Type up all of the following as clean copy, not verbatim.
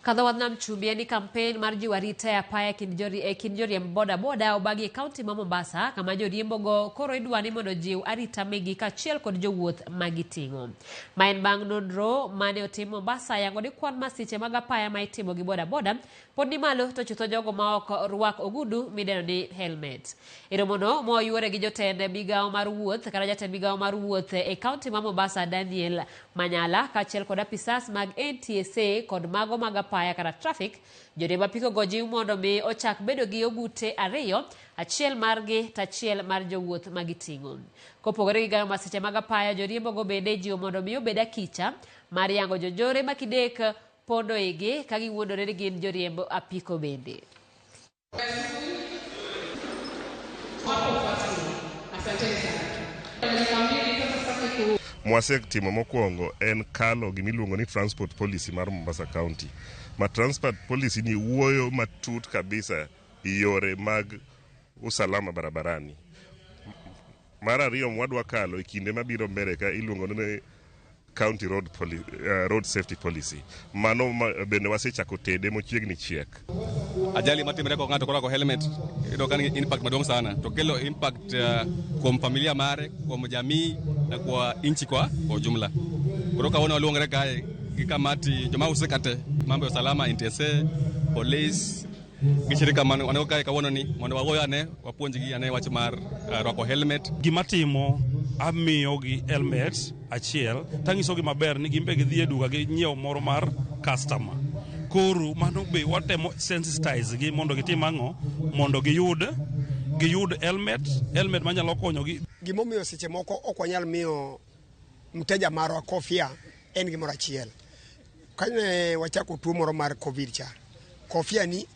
Kadho wadh nam chumbi en ni kampen mar jiwo arita e apaya e kind joriemb boda boda obagi e kaunti ma Mombasa kama joriembogo koro idwa ni mondo ojiw arita megi kaachiel kod jowuoth ma giting'o. Ma en bang' nonro mane otim Mombasa yango ni kwan masiche mag apaya ma itimo gi boda boda pod ni malo to chutho jogo ma ok rwak ogudu midendo ni helmet. E romono moyuore gi jotend migawo mar wuoth kata jatend migawo mar wuoth e kaunti ma Mombasa Daniel Manyala kaachiel kod apisas mag NTSA kod mago mag apaya kata traffic, joriemb apiko go jiw mondo mi ochak bedo gi ogute ariyo, achiel margi to achiel mar jowuoth ma giting'o. Kopogore gi gayo masiche mag apaya, joriembo go bende ijiwo mondo mi obed akicha mar yango jonjore ma kidek pondo igi ka giwuondore ni gin joriemb apiko bende. Mwasetimo mokwongo en kalo gimiluongo ni transport policy mar Mombasa County. Ma transport policy ni wuoyo matut kabisa yore mag usalama barabarani. Mar ariyo mwadwa kalo e kinde mabiro mbele ka iluongo ni county road safety policy. Mano bende wasechako tede mochiegni chiek. Ajali matimre ko ng'ato korwako helmet iyudo ka nigi impact maduong' sana to kelo impact kuom familia mare, kuom jamii na kwa nchi kwa ujumla. Koro kawuono waluongre kae gi kamati joma husika te mambo ya usalama, NTSA, police gi shirika man wan go kae kawuono ni mondo wawuoyo ane wapuonjgi ane wach mar rwako helmet. Gima timo amiyogi helmet achiel tanyisogi maber ni gin be gidhi e duka ginyiew moro mar customer. Koro mano be watemo sensitize gi mondo gitim ang'o mondo giyud helmet manyalo konyogi. Gimomiyo seche moko ok wanyal miyo mteja marwa kofia en gimoro achiel. Kane wachako tuo moro mar Covid cha, kofia ni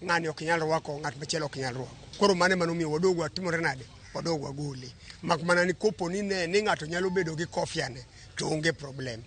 ng'ani ok nyal rwako, ng'at machielo ok nyal rwako. Koro mano ema nomiyo wadogo watimore nade? Wadogo wagole. Mak mana ni kopo ni ne ni ng'ato nyalo bedo gi kofia ne to onge problem.